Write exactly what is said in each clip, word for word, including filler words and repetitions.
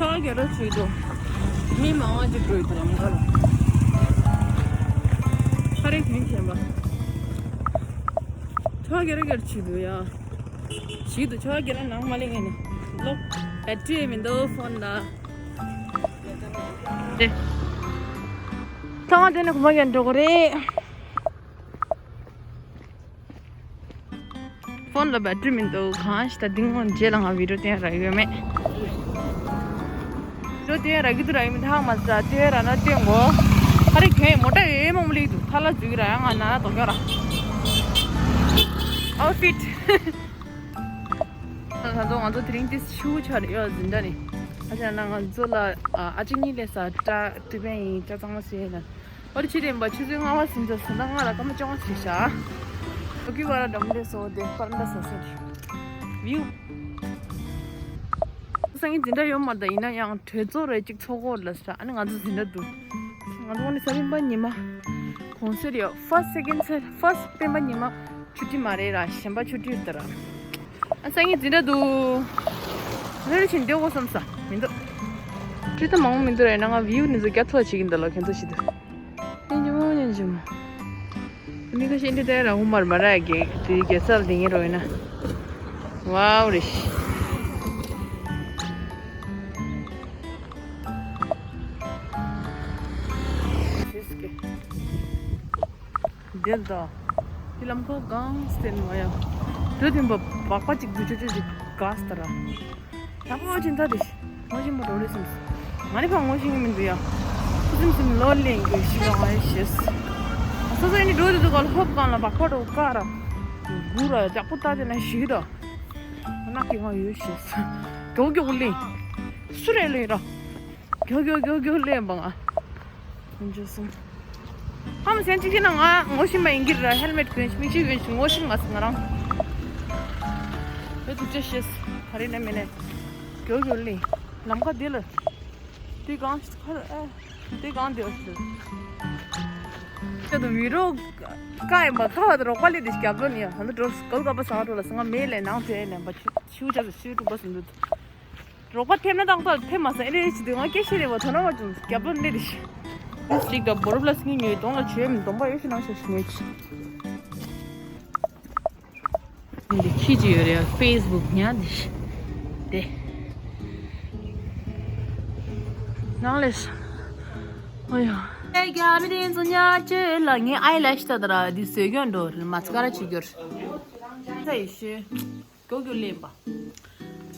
ཆོག་གེ་རོ་བྱེད་འདུག་མི་མང་བ་ཅིག་འགྲོ་ཡི་འདུག་ལམ་ཁ་ལ། ཁ་རེ་གིན་ཁྱེན་པ། ཆོག་གེ་རོ་གེ་རོ་བྱེད་འདུག་ཡ། བྱེད་འདུག་ཆོག་གེ་རོ་ནང་མ་ལེན་ངེ་ནི། ལོ། བེ་ཊི་རི་མི་འདུག་ཕོན་ལ། ཚང་མ་དེ་ནས་གོ་མ་གེ་འགྲོ་གི་རེད། ཕོན་ལ་བེ་ཊི་རི་མི་འདུག་གང་ཞིག་ད་དེ་སྔོན་རྗེས་ལ་ང་བི་ཌི་ཡོ་བསྟན་རག་ཡོད་མེད། བི་ཌི་ཡོ་བསྟན་རག་གི་འདུག་རག་ཡོད་མེད་ཧ་མ་ཟ་དེ་ར་ན་བསྟན་གོ། ཧ་རེ་གྱོན་མོ་ཊ་ཡོད་མ་མོ་ལི་འདུག་ཐ་ལ་འཛུལ་གི་ར་ཡང་ང་ན་ན་དོ་ཀྱོ་ར། ཨའུ་ཕིཊ། ད་ང་ཚོ་ང་ཚོ་དེ་རིང་དེ་ཆུ་ཆར་ཡོད་ཟིན་ད་ནི། ཨ་ཅག་ན་ང་ཚོ་ལ་ཨ་ཅག་གཉིས་ལས་ས་ཏྲ་ཏི་བེན་ཡིན་ཅག་ཚང་མ་སེ་ན། ཨོ་ཆི་དེ་འབའ་ཆུ་ཚོད་ལྔ་བ་ཟིན་ཚར་སོང་ན་ང་ལ་སྐར་མ་བཅོ་ལྔ་ཞིག་བཞག་ལོ་ཀི་བ་ར་འགྲམ་ལས་སོ་དེ་པར་འདྲ་ས་ས་རེད། བིའུ། སང་ཉིན་འཛིན་གྲྭ་ཡོད་མ་རེད་ད་ཡིན་ན་ཡང་གྲོས་ཚོགས་རེ་གཅིག་ཚོགས་གོ་ལ་ས་ཨ་ནི་ང་ཚོ་འཛིན་གྲྭ་འདུག་ང་ཚོ་ནི་གཟའ་སྤེན་པ་ཉི་མ། གུང་སེང་ཡོད་ཕར་སི་སེ་ཀེན་སེ་ཕར་སི་སྤེན་པ་ཉི་མ་ཆུ་ཊི་མ་རེད་ར་གཞན་པ་ཆུ་ཊི་ཡོད་ད་ར། ཨ་སང་ཉིན་འཛིན་གྲྭ་འདུག་ལྷོད་ལྷོད་བྱས་ནས་སྡོད་དགོས་བསམ་ས་མི་འདུག་ཁྲི་ད་མང་པོ་མི་འདུག་རེད་ན་ང་བིའུ་ནི་ཚོ་རྒྱ་ཐོག་བྱེད་ཀྱིན་འདུག་ལ་ཁྱེད་ཚོ་ཞིག་འདུག་སྙིང་རྗེ་མོ་སྙིང་རྗེ་མོ། མི་ཁ་ཤས་འདི་ལྟར་ར་ཧུ་མར་མ་ར་གི་དུས་རྒྱལ་སར་ལྡིང་ངེ་རོ་ཡིན་ན། ཝའོ་རེ་ཤི། འདིར་ད། འདི་ལམ་ཁ་གང་སྟེར་མ་ཡ། དུ་དུན་པ་བག་པ་ཅིག་དུ་ཆུ་ཆུ་ཅིག་ག་སྟ་ར། ཡག་པོ་ཅིག་ད་རེ། ངོ་ཤེས་མ་འགྲོ་རེ་སེམས། ང་ནི་ཕ་ངོ་ཤེས་ངེས་མི་འདུག་ཡ། ཁུ་སིམ་སིམ་ལོ་ལེན་གི་ཤི་ལ་ང་ཡ་ཤེས། སོ་སོ་ཡིན་འགྲོ་དུ་དུ་ག་ལ་ཧོབ་གང་ལ་བག་པ་འགྲོ་ཀ་ར། གུ་ར་ཡག་པོ་ད་དེ་ན་ཤི་ར། ང་ནག་གི་ང་ཡོད་ཤེས། གྲོགས་གི་འུ་ལེན། སུ་རེ་ལེ་ར། གྱོ་གྱོ་གྱོ་གྱོ་ལེན་པ་ང་། འཇོ་སོང་། ཧམ་སེན་ཅིག་ཤི་ན་ང་ངོ་ཤེས་མ་ཡིན་གྱི་ར་ཧེལ་མེད་གྱོན་ཤི་མིག་ཤི་གྱོན་ཤི་ངོ་ཤེས་མ་སོང་ང་རང་། བོད་དུ་ཅི་ཤེས་ག་རེ་ན་མེད་ནས། གྱོ་གྱོ་ལེན། ལམ་ཁ་དེ་ལ། དེ་གང་ཤི་ཁར་ཨེ། དེ་གང་དེ་ཤི། ཁྱོད་དུ་མི་རོ། ཀ་ཡིན་པ་ཀ་བ་དུ་རོགས་པ་ལས་དེ་སྐྱབས་ལོ་ནི་ཡང་ཧ་འདི་འགྲོ་སྐལ་ཀ་པ་ས་འགྲོ་ལ་སང་མེད་ལས་ནང་དེ་ལེན་པ་ཆུ་ཆུ་ཆ་སུ་ཆུ་དྲུག་པ་སུ་འདུག་རོགས་པ་ཐེབས་ན་ཏག་ཏག་ཐེབས་མ་སོང་ཨེ་རེད་ཅི་དེ་ང་སྐད་ཤེས་རེད་བ་ཐོ་ན་བ་ཅུང་རྒྱབ་ལོ་ནི་རེད་ཤི། ལིབ་སི་ཊིག་དང་བོ་རབ་ལ་སྙིང་ཉོས་གདོང་ལ་བྱོས་མི་གདོང་པ་ཡོད་ཤི་ནང་ཤོར་ཤི་ཉོས་ཤི། འདི་ཁྱི་ཅི་ཡོད་རེད་ཕེ་སི་བུག་ཉ་འདི་ཤི། དེ། ནང་ལས་ཤི། ཨོ་ཡ། ཨེ་རྒྱ་མི་དེ་ཚོ་ཉ་ཅེ་ལ་ངའི་ཨའི་ལེ་ཤི་ད་ད་ར་འདི་བཟོས་སྐྱོན་འགྲོ་རེད་མ་སི་ཀ་ར་བྱེད་རྒྱུར། ད་ཡི་ཤི། གྱོ་གྱོ་ལེན་པ།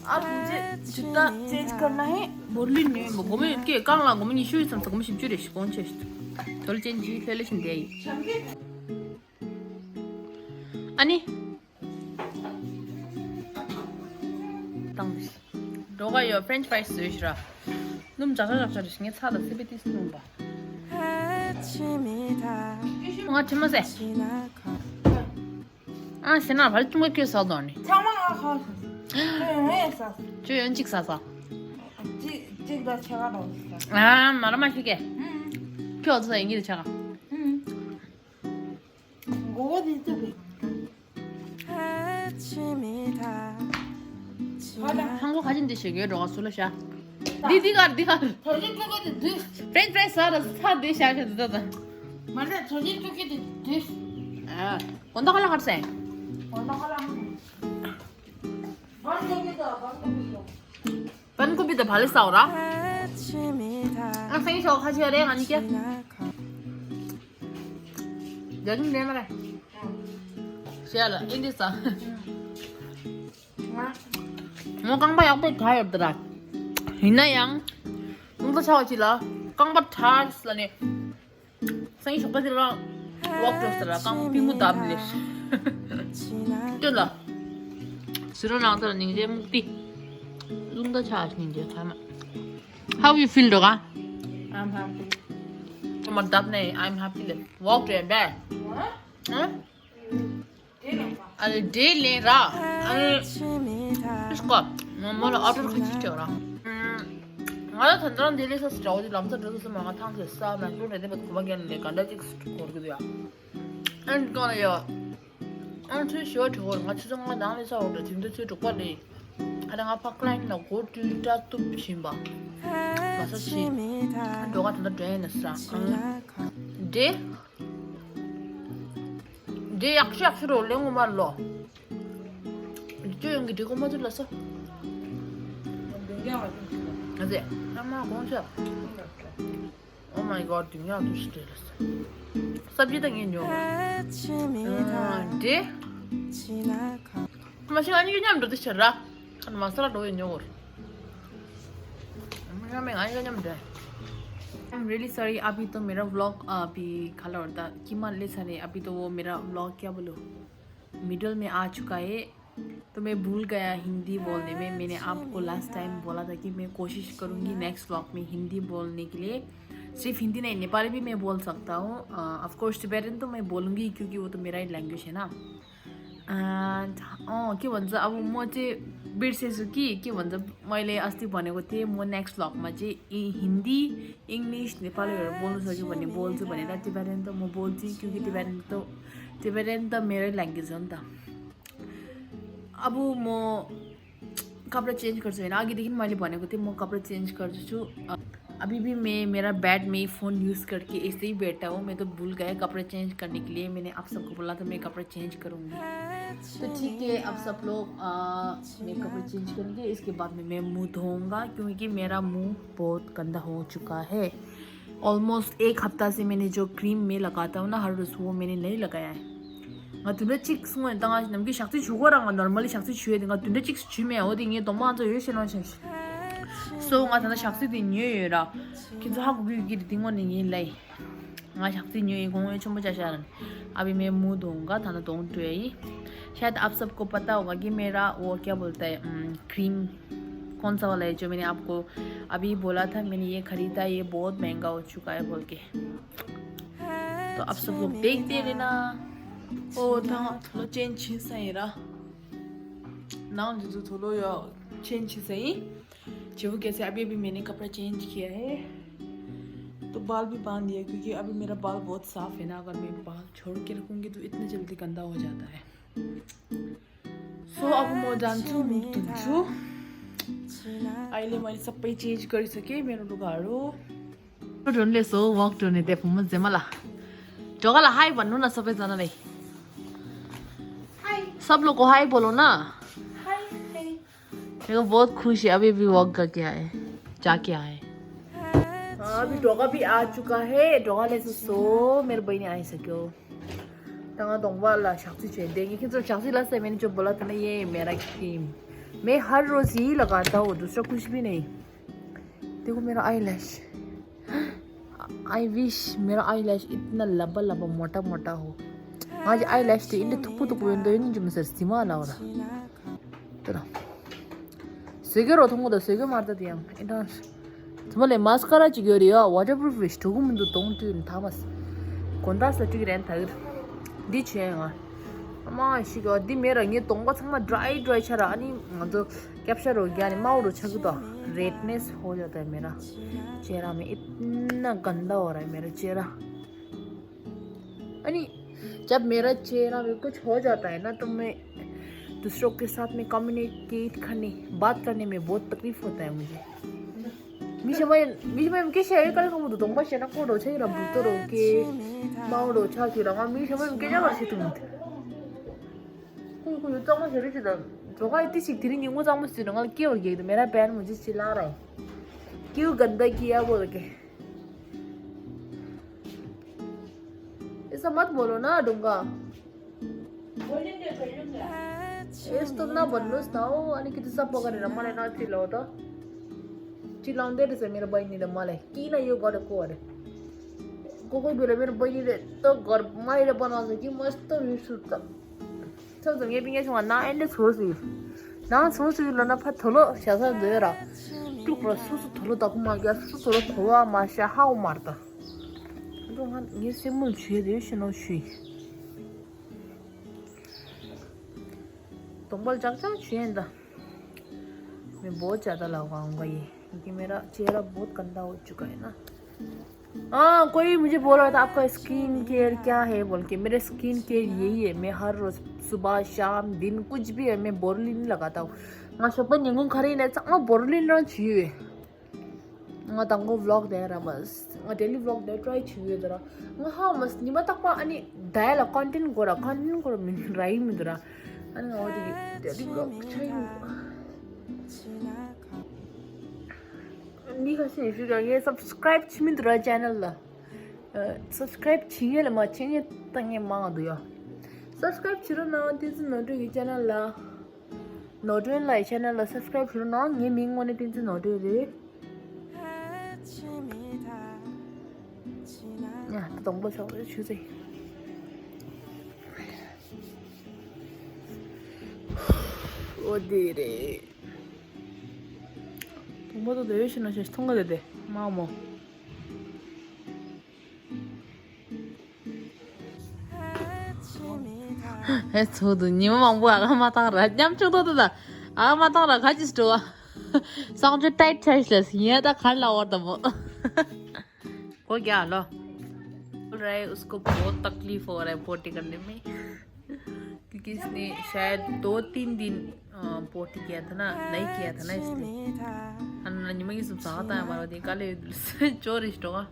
ཨ་ལུ་ཅི་ཅི་ད་ཅེན་ཇི་ཀར་ན་ཧེ་བོར་ལི་ནུས་མོ་སྒོར་མོ་ཡོད་ཀྱི་རྐང་ལ་སྒོར་མོ་ཉི་ཤུ་ཡོད་ཙམ་ས་སྒོར་མོ་བཞི་བཅུ་རེ་ཞིག་གོང་ཆེ་ཞིག་དོལ་ཅན་ཇི་ལྷོད་ལྷོད་ཞིག་འདས་ཡིན། ཨ་ནི། བཏང་། འགྲོ་ག་ཡོད་ཕྲེན་ཆི་ཕ་རའི་སི་བཟོས་ཤི་ར། སྣུམ་འཇག་འཇག་འཇག་རེ་ཞིག་ངས་ཚ་ལ་སི་པི་ཏིས་སྣུམ་པ། ང་དྲི་མ་ཟེར། ཨ་ཟེར་ན་བལ་ཅུང་ག་ཁྱོད་ཟ་དོ་ནི། ཚང་མ་ང་ཁ་ཁ། ཁྱོད་ཡོང་ངས་ཟ། ཁྱོད་ཡོང་གཅིག་ཟ་ཟ། གཅིག་གཅིག་ད་ཆ་ག་རོ་ཟ། ཨ་མ་ར་མ་ཤི་ཀེ། ཁྱོད་ཟ་ཡིན་གྱི་ཆ་ག། མགོ་བོ་དེ་ཚོ་རེད། ཧང་གོ་ཁ་ཆེན་འདི་ཞེ་གོའི་འགྲོ་ག་སུ་ལ་ཤ། འདི་འདི་གར་འདི་གར། ད་ཅི་ཀྲུ་ཀ་དེ་དུས། ཕྲེན་ཆི་ཕ་རའི་སི་ཟ་ར་ཚ་འདི་ཤ་ཤ་འདི་ད་ད། མ་རེད་ད་ཅི་ཀྲུ་ཀ་དེ་དུས། ཨ། གོན་ད་ཁ་ལ་ཁར་སེ། གོན་ད་ཁ་ལ་ཁར། བན་གོ་བི་ད་བན་གོ་བི་ད། བན་གོ་བི་ད་བ་ལི་ས་འོ་ར། ཨ་སེང་ཤོག་ཁ་ཆེ་རེ་ང་ནི་ཀྱ། རྒྱ་གིན་ལེན་མ་རེད། ཤེས་ལ་ཨིན་དི་ས། མོ་རྐང་པ་ཡག་པོ་ག་ཡོད་དེ་ར། ཡིན་ན་ཡང་། རླུང་རྟ་ཆག་ཅིག་ལ་རྐང་པ་གྲགས་ལ་ནི། སང་ཞོགས་པ་དེ་རང་ཝོག་འགྲོ་ཟེར་ར་རྐང་པ་པུས་མོ་བརྡབ་ནས། སྐྱོ་ལ། ཟི་རོ་ནང་ཚར་སྙིང་རྗེ་སྨུག་ཏི། རླུང་རྟ་ཆག་སྙིང་རྗེ་ཕ་མ། How you feel, Doga? I'm happy. ཁོ་མར་བརྡབ་ནས་I'm happy ལབ། ཝོག་འགྲོ་ཡ་འདྲ། ཨ་ནི་འདྲེ་ལེན་ར། ཨ་ནི་ཨིས་ཀོ། ང་མོ་ལ་ཨོ་ཏོར་ཁ་ཅིག་ཅོག་ར། ང་ལ་ད་ལྟ་འདི་ལས་ས་སི་འདྲ་བོ་དེ་ལམ་སང་འགྲོ་དུས་སུ་མ་ང་ཐང་ཆད་ས་མ་འགྲོ་རེད་དེ་བ་གོ་མ་རྒྱབ་ནས་ག་འདྲ་ཅིག་འགོར་གི་འདུག་ཡ། ཨ་ནི་གང་ལ་ཡ། ཨ་ནི་ཚུར་ཞོར་དྲི་བོར་ང་ཆུ་ཚོད་ལྔ་ནང་ལས་ས་འོག་འདྲ་དེ་འདྲ་ཚུར་འགྲོ་པ་རེད། ཨ་ད་ང་ཕ་ཁ་ལ་ཡིན་ན་གོ་ཏུ་ཏྲ་ཏུབ་བྱིན་པ། མ་ས་ཆི། འགྲོ་ག་ད་ད་འདྲེན་ན་ས། འདྲེ། འདྲེ་ཡག་ཤོས་ཡག་ཤོས་རོ་ལེ་ངོ་མ་ལོ། ཅོ་ཡོང་གི་འདྲེ་གོ་མ་ཐུབ་ལ་ས། ཨ་ཟེ། ཨ་མ་གོང་ཤ། Oh my god, དུས་ཡག་ཏུ་ཤི་ཏེ་ལ་ས། སབ་ཇི་ད་ངས་ཉོ། འདྲེ། མ་ཤི་ང་གཉིས་ཀྱི་མཉམ་འགྲོ་དུས་ཆ་ར། ཁ་ན་མ་ས་ར་འགྲོ་ཡོད་ཉོ་གོ། I'm really sorry, अभी तो मेरा व्लॉग अभी खला होता कि मान ले सारे अभी तो वो मेरा व्लॉग क्या बोलो, मिडल में आ चुका है। तो मैं भूल गया हिंदी बोलने में। मैंने आपको लास्ट टाइम बोला था कि मैं कोशिश करूँगी नेक्स्ट व्लॉग में हिंदी बोलने के लिए। सिर्फ हिंदी नहीं, नेपाली भी मैं बोल सकता हूँ। ऑफ कोर्स टिबेटन तो मैं बोलूँगी, क्योंकि वो तो मेरा ही लैंग्वेज है ना। एन्ड अँ के भन्छ, अब म चाहिँ बिर्सेछु कि के भन्छ, मैले अस्ति भनेको थिएँ म नेक्स्ट भ्लगमा चाहिँ इ हिन्दी, इङ्ग्लिस, नेपालीहरू बोल्नु सक्यो भने बोल्छु भनेर। टिबेटन त म बोल्छु, क्योंकि टिबेटन त टिबेटन त मेरै ल्याङ्ग्वेज हो नि त। अब म कपडा चेन्ज गर्छु होइन, अघिदेखि मैले भनेको थिएँ म कपडा चेन्ज गर्छु। अ, अभी भी मैं मेरा बेड में फ़ोन यूज़ करके ऐसे ही बैठा हूँ। मैं तो भूल गया कपड़ा चेंज करने के लिए, मैंने आप सबको बोला था मैं कपड़ा चेंज करूँगी। तो ठीक है, अब सब लोग, अ, मैं कपड़ा चेंज करेंगे, इसके बाद में मैं मुंह धोऊंगा, क्योंकि मेरा मुंह बहुत गंदा हो चुका है। ऑलमोस्ट एक हफ्ता से मैंने जो क्रीम मैं लगाता हूँ ना हर रोज़, वो मैंने नहीं लगाया है। ང་དུ་འདྲ་གཅིག་སོང་ད་ང་ནམ་རྒྱུན་ཞག་ཚི་ཆུ་གོ་ར་ང་ནོར་མལ་ཞག་ཚི་ཆུ་ཡོད་དེ་ང་དུ་འདྲ་གཅིག་ཆུ་མེད། འོ་དེ་ངའི་གདོང་པ་ང་ཚོ་ཡོད་ཤེས་ལོང་ཤེས། སོ་ང་ད་ལྟ་ཞག་ཚི་དེ་ཉོས་ཡོད་ར། ཁྱེད་ཚོ་ཧ་གོ་གི་ཡོད་ཀྱི་རེད། དེ་དངོས་ནས་ངའི་ལས། ང་ཞག་ཚི་ཉོས་ཡིན། གོང་ངོས་ཆེན་པོ་ཆ་ཤར། अभी मैं मुंह धोऊंगा, थाना धोऊंगा। शायद आप सबको पता होगा कि मेरा वो क्या बोलता है, क्रीम कौन सा वाला है जो मैंने आपको अभी बोला था, मैंने ये खरीदा, ये बहुत महंगा हो चुका है बोल के। तो आप सब लोग देखते रहना। ओ, ད་ང་ཐོ་ལོ་ཅེན་ཆི་ས་ཡིན་ར། ནང་འདི་ཚོ་ཐོ་ལོ་ཡོ་ཅེན་ཆི་ས་ཡིན། जेबू कैसे अभी अभी मैंने कपड़ा चेंज किया है। तो बाल भी बांध दिया, क्योंकि अभी मेरा बाल बहुत साफ है ना, अगर मैं बाल छोड़ के रखूंगी तो इतनी जल्दी गंदा हो जाता है। सो अब म जान्छु मुख धुन्छु। अहिले मैले सबै चेन्ज गरिसकेँ मेरो लुगाहरू। ढुनले सो वक ढुने दे फुम जेमला। ढोकालाई हाई भन्नु न सबैजनालाई। सब लोग को हाई बोलो ना। High, high. देखो, बहुत खुश है, अभी भी वॉक करके आए, जाके आए। हाँ, अभी ढोका भी आ चुका है। ढोकाले सो मेरो बहिनी आइसक्यो। ད་ང་གདོང་པ་ལ་ཞག་ཚི་བྱས་བསྡད། ངས་ཁྱེད་ཚོར་ཞག་ཚི་ལ་ཟེར། मैंने जो बोला था ना, ये मेरा क्रीम। मैं हर रोज यही लगाता हूँ, दूसरा कुछ भी नहीं। देखो मेरा आईलैश। आई विश मेरा आईलैश इतना लंबा लंबा मोटा मोटा हो। ང་གི་ཨའི་ལེཤ་དེ་འདི་ཐུག་པོ་ཐུག་པོ་ཡོད་འདི་ཡོད་ནི་འཇུ་མི་ཟེར་ཟི་མ་ལ་འོ་ར། དེ་ར། ཟེ་གེ་རོ་ཐུང་མོ་དང་ཟེ་གེ་མར་ད་དེ་ཡང་ཨེ་འདྲ། དེ་མ་ལས་མཱ་སི་ཀ་ར་ཅིག་ཡོད་རེད་ཡ། ཝ་ཊར་པུ་རུཕ་རེད། གྲུ་གུ་མི་འདུག་གདོང་བཏུས་ནས་ཐ་མ་སི། གོན་ད་ས་ཀྲིག་རན་ད་གི། འདི་བྱས་ང་། ཨ་མ་ཤི་ག་འདི་མེད་ར། ངའི་གདོང་པ་ཚང་མ་ཌ་རའི་ཌ་རའི་ཆགས་ར། ཨ་ནི་ང་ཚོ་སྐྱབས་ཤ་རོ་རྒྱ་ནི་དམར་པོ་རུ་ཆགས་གི་དོ། रेडनेस हो जाता है मेरा चेहरा में, इतना गंदा हो रहा है मेरा चेहरा। अरे, जब मेरा चेहरा में कुछ हो जाता है ना, तो मैं दूसरों के साथ में कम्युनिकेट करने, बात करने में बहुत तकलीफ होता है मुझे। मिशमा, मिशमा के शेयर कर को तो तुम बस ना को रोचे रब तो रो के माओ रो छा के रंगा। मिशमा के जा कर से तुम को को यो तंग से रे। तो का इतनी सीख तेरी निंगो जाम से रंगा। क्यों ये तो मेरा बहन मुझे चिल्ला रहा है, क्यों गंदा किया बोल के। ऐसा मत बोलो ना ढुङ्गा। यस्तो नभन्नुहोस् न हौ। अनि कि त सफा गरेर मलाई नचिलाउ त। चिलाउँदै रहेछ मेरो बहिनीले मलाई, किन यो गरेको अरे। कोही कोही बेला मेरो बहिनीले यस्तो घर माहिर बनाउँछ कि म यस्तो रिस उठ्छ। 像是你平常喜欢拿 and 搓水，拿搓水了那怕头了，小时候都有了，就把叔叔头了打过嘛，给叔叔头了头啊嘛，下好嘛的。 ང་ངའི་སེམས་མུལ་བྱས་རེད་ཤི་ནོ་ཤི། གདོང་པ་ལྕག་ལྕག་བྱས་ཡིན་ད། मैं बहुत ज़्यादा लगाऊंगा ये, क्योंकि मेरा चेहरा बहुत गंदा हो चुका है ना। हाँ, कोई मुझे बोल रहा था, "आपका स्किन केयर क्या है?" बोल के। मेरा स्किन केयर यही है, मैं हर रोज़ सुबह, शाम, दिन, कुछ भी है, मैं बोरोलिन लगाता हूँ। ང་ཞོགས་པ་ཉིན་གུང་ག་རེ་ཡིན་ན་ཚང་མ་བོར་ལིན་རང་བྱེད་ཡོད། ང་དང་པོ་vlog་དེ་ར་མ། ང་daily vlog་དེ་try་བྱེད་ཡོད་དེ་ར། ང་ཧ་མ་ཉི་མ་རྟག་པ་ཨ་ནི་ད་ལ་content་དགོས་ར། content་དགོས་ར་མིན་ར་ཡིན་མི་འདུག་ར། ཨ་ནི་ང་འོ་དེ་daily vlog་བྱ་ཡིན། མི་ཁ་ཤས་ཤིག་ག་ངས་subscribe་བྱེད་མི་འདུག་ར་channel་ལ། subscribe་བྱེད་ངེས་ལ་མ་བྱེད་ངེས་ལྟ་ངེས་མང་འདུག་ཡ། subscribe་བྱེད་རོགས་གནང་། བསྟན་འཛིན་ནོར་སྒྲོན་གྱི་channel་ལ། ནོར་སྒྲོན་ལགས་ཀྱི་channel་ལ་subscribe་ཞུ་རོགས་གནང་། ངའི་མིང་དངོས་གནས་བསྟན་འཛིན་ནོར་སྒྲོན་རེད། ཡ་ད་དང་པོ་ཆགས་རེད་ཞུ་ཚེ། འོ་དེ་རེད། དང་པོ་ད་དེ་ཡོད་ཤི་ན་ཤ་ཤི་མཐོང་ག་དེ་དེ་མ་མོ། ཨེ་ཚོ་དུ་ཉི་མ་མང་པོ་ཨ་ལ་མ་བཏང་ར། ཉམ་ཆུང་ཏོ་ཏོ་ད་ཨ་མ་བཏང་ར་ག་ཅིས་འགྲོ་བ། སང་ཆུ་tight་ཆ་ཤི་ལ་ཡ་ད་གར་ལ་བར་ད་མོ། हो गया लो। बोल रहा है उसको बहुत तकलीफ हो रहा है पोटी करने में। क्योंकि इसने शायद दो तीन दिन अ, पोटी किया था ना, नहीं किया था ना इसलिए। अनि निमगी सुम साता है हमारा दिन काले चोर इष्टोगा।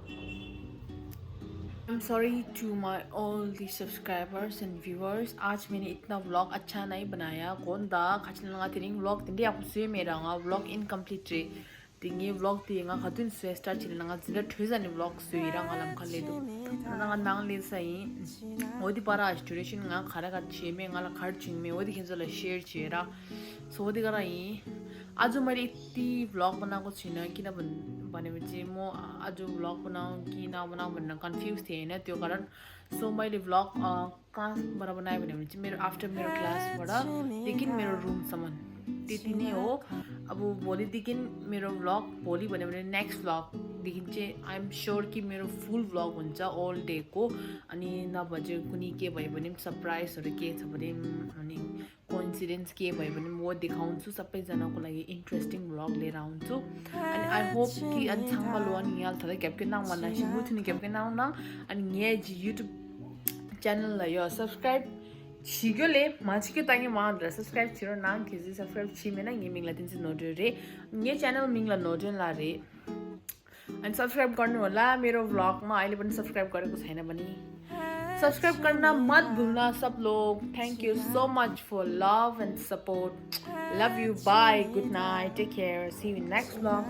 I'm sorry to my all the subscribers and viewers। आज मैंने इतना vlog अच्छा नहीं बनाया। कौन दा खचन लगा तेरी vlog तिंदे आप से मेरा vlog incomplete रे। དེ་ངའི་vlog་དེ་ང་ག་དུས་བཟོས་start་བྱས་ན་ང་འཛིན་གྲྭ་གྲོལ་ས་ནས་vlog་བཟོས་ཡིན་ར། ང་ལམ་ཁ་སླེབས་འདུག་ད་ང་ནང་སླེབས་ས་ཡིན། འོ་དེ་པར་ཨ་duration ང་ག་རེ་ག་རེ་བྱས་མེད། ང་ལ་ག་རེ་བྱུང་མེད། འོ་དེ་ཁྱེད་ཚོ་ལ་share་བྱས་ར། སོ་འོ་དེ་ག་རང་ཡིན། आज जो मैंने इतनी vlog बना को छीना कि ना बन बने में जी मो। आज जो vlog बनाऊं कि ना बनाऊं बनना confuse थे ना, त्यो कारण। So मैले vlog अ, कहाँ बाट बनाएँ भने चाहिँ मेरो after मेरो class बाट देखि मेरो room सम्म त्यति नै हो। अब भोलिदेखि मेरो vlog, भोलि भन्यो भने next vlog देखि चाहिँ I am sure कि मेरो full vlog हुन्छ all day को। अनि नभए चाहिँ कुनै के भयो भने पनि surprise हरू के छ भने पनि अनि coincidence के भयो भने म देखाउँछु। सबैजनाको लागि interesting vlog लिएर आउँछु। अनि I hope कि अनि छाङमा लो अनि यहाँ थोरै ग्यापकै नाम भन्दा सिङ्गु थुनी ग्यापकै नाम न अनि यहाँ YouTube channel ल यो subscribe छिगोले माछिके तागे मात्र subscribe छिरो नाम खिजी subscribe छिमेन ङे मिङला तिन चाहिँ नोड्यो रे। ङे channel मिङला नोड्यो ला रे। अनि subscribe गर्नु होला मेरो vlog मा। अहिले पनि subscribe गरेको छैन भने subscribe गर्न मत भुल्न सब लोग। Thank you so much for love and support। Love you। Bye। Good night। Take care। See you in next vlog।